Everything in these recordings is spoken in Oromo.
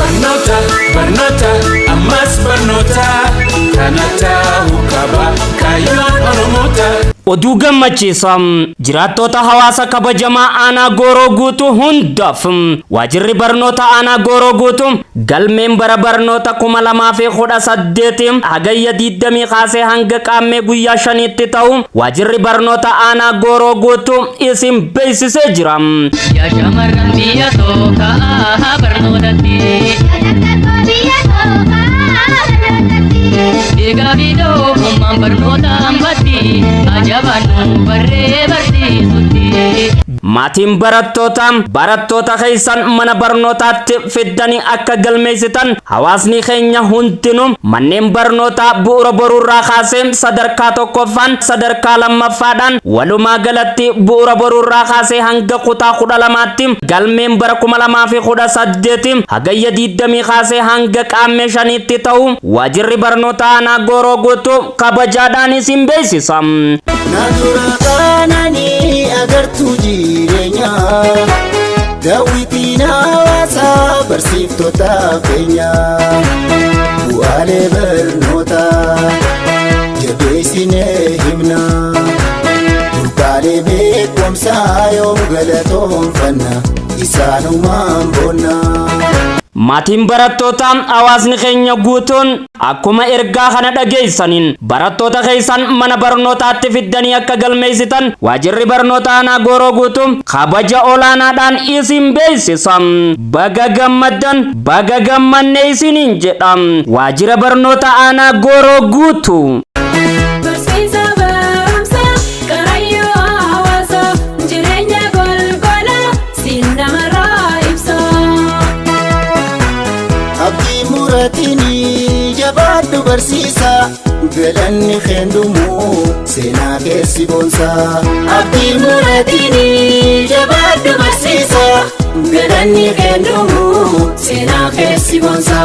Barnoota, barnoota, ammas barnoota, kana ta'uu qaba kaayyoon Oromoota. Oduu gammachiisaa jiraattoota hawaasa kabajamaa aanaa Gooroo Guutuu hundaaf: waajirri barnoota aanaa Gooroo Guutuu galmeen bara barnoota 2018 Hagayya 20 kaasee hanga Qaammee guyyaa 5tti ta'u waajirri barnoota aanaa Gooroo Guutuu isin beeksisee jira. Yaa shamarran biyya tookaa barnootatti. Eegaa fi doofummaan barnootaan batti ajaa'ibaan barree barsiisutti. Maatiin barattoota, barattoota keessan mana barnootaatti fiddanii akka galmeessitan hawaasni keenya hundinuu manneen barnootaa Bu'uura Boruurraa kaasee sadarkaa tokkoffaan, sadarkaa lammaffaadhaan, walumaa galatti Bu'uura Boruurraa kaasee hanga kutaa 12tti galmeen bara 2018 Hagayya 20 kaasee hanga Qaammee 5tti ta'u waajirri barnoota aanaa Gooroo Guutuu kabajaadhaan isin beeksisa. Naannoo qaananii agartuu jireenyaa, daawwitiin hawaasaa barsiiftota keenyaa, bu'aalee barnootaa jabeessinee himna, burqaalee beekumsaa yoom galatoonfanna, isaanumaan boonna. Maatiin barattootaa, hawaasni keenya guutuun akkuma ergaa kana dhageessaniin barattoota keessan mana barnootaatti fiddanii akka galmeessitan waajirri barnoota aanaa Gooroo Guutuu kabaja olaanaadhaan isin beeksisa. Baga gammaddan, baga gammanne isiniin jedha. Waajjira barnoota aanaa Gooroo Guutuu. Barsiisa barumsa qarayyoo hawaasa jireenya golgola siin namarraa ibsa. Abdii muraatiinii jabaadhu barsiisa, galanni keendumuu seenaa keessi boonsa. Abdii muraatiinii jabaadhu barsiisa, galanni keendumuu seenaa keessi boonsa.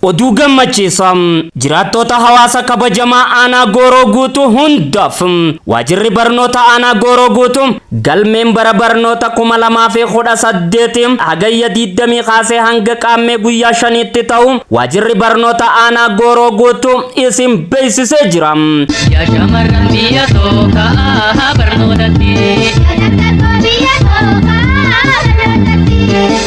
Oduu gammachiisaa jiraattoota hawaasa kabajamaa aanaa Gooroo Guutuu hundaaf: waajirri barnoota aanaa Gooroo Guutuu galmeen bara barnoota 2018 Hagayya 20 kaasee hanga Qaammee guyyaa 5tti ta'u waajirri barnoota aanaa Gooroo Guutuu isin beeksisee jira. Yaa shamarran biyya tookaa barnootatti.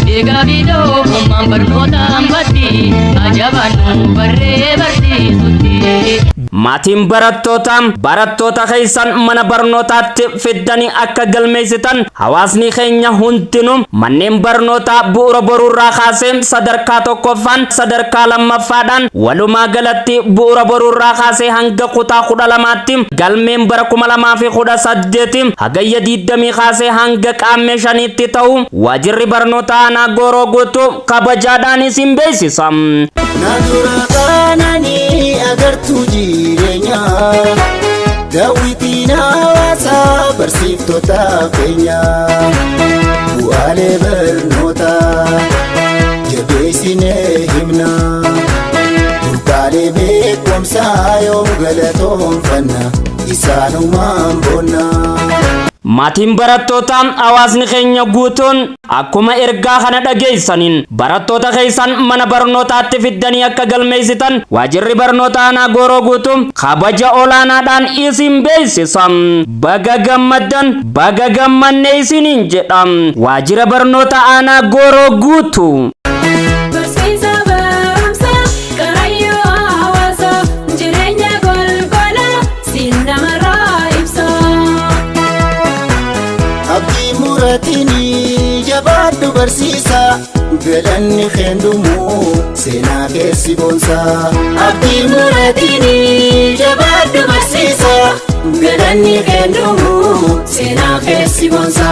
Eegaa fi doofummaan barnootaan batti ajaa'ibaan barree barsiisutti. Maatiin barattoota, barattoota keessan mana barnootaatti fiddanii akka galmeessitan hawaasni keenya hundinuu manneen barnootaa Bu'uura Boruurraa kaasee sadarkaa tokkoffaan, sadarkaa lammaffaadhaan, walumaa galatti Bu'uura Boruurraa kaasee hanga kutaa 12tti galmeen bara 2018 Hagayya 20 kaasee hanga Qaammee 5tti ta'u waajirri barnoota aanaa Gooroo Guutuu kabajaadhaan isin beeksisa. Naannoo qaananii agartuu jireenyaa, daawwitiin hawaasaa barsiiftota keenyaa, bu'aalee barnootaa jabeessinee himna, burqaalee beekumsaa yoom galatoonfanna, isaanumaan boonna. Maatiin barattoota, hawaasni keenya guutuun akkuma ergaa kana dhageessaniin barattoota keessan mana barnootaatti fiddanii akka galmeessitan waajirri barnoota aanaa Gooroo Guutuu kabaja olaanaadhaan isin beeksisa. Baga gammaddan, baga gammanne isiniin jedha. Waajjira barnoota aanaa Gooroo Guutuu. Barsiisa barumsa qarayyoo hawaasa jireenya golgola siin namarraa ibsa. Abdii muraatiinii jabaadhu barsiisa, galanni keendumuu seenaa keessi boonsa. Abdii muraatiinii jabaadhu barsiisa, galanni keendumuu seenaa keessi boonsa.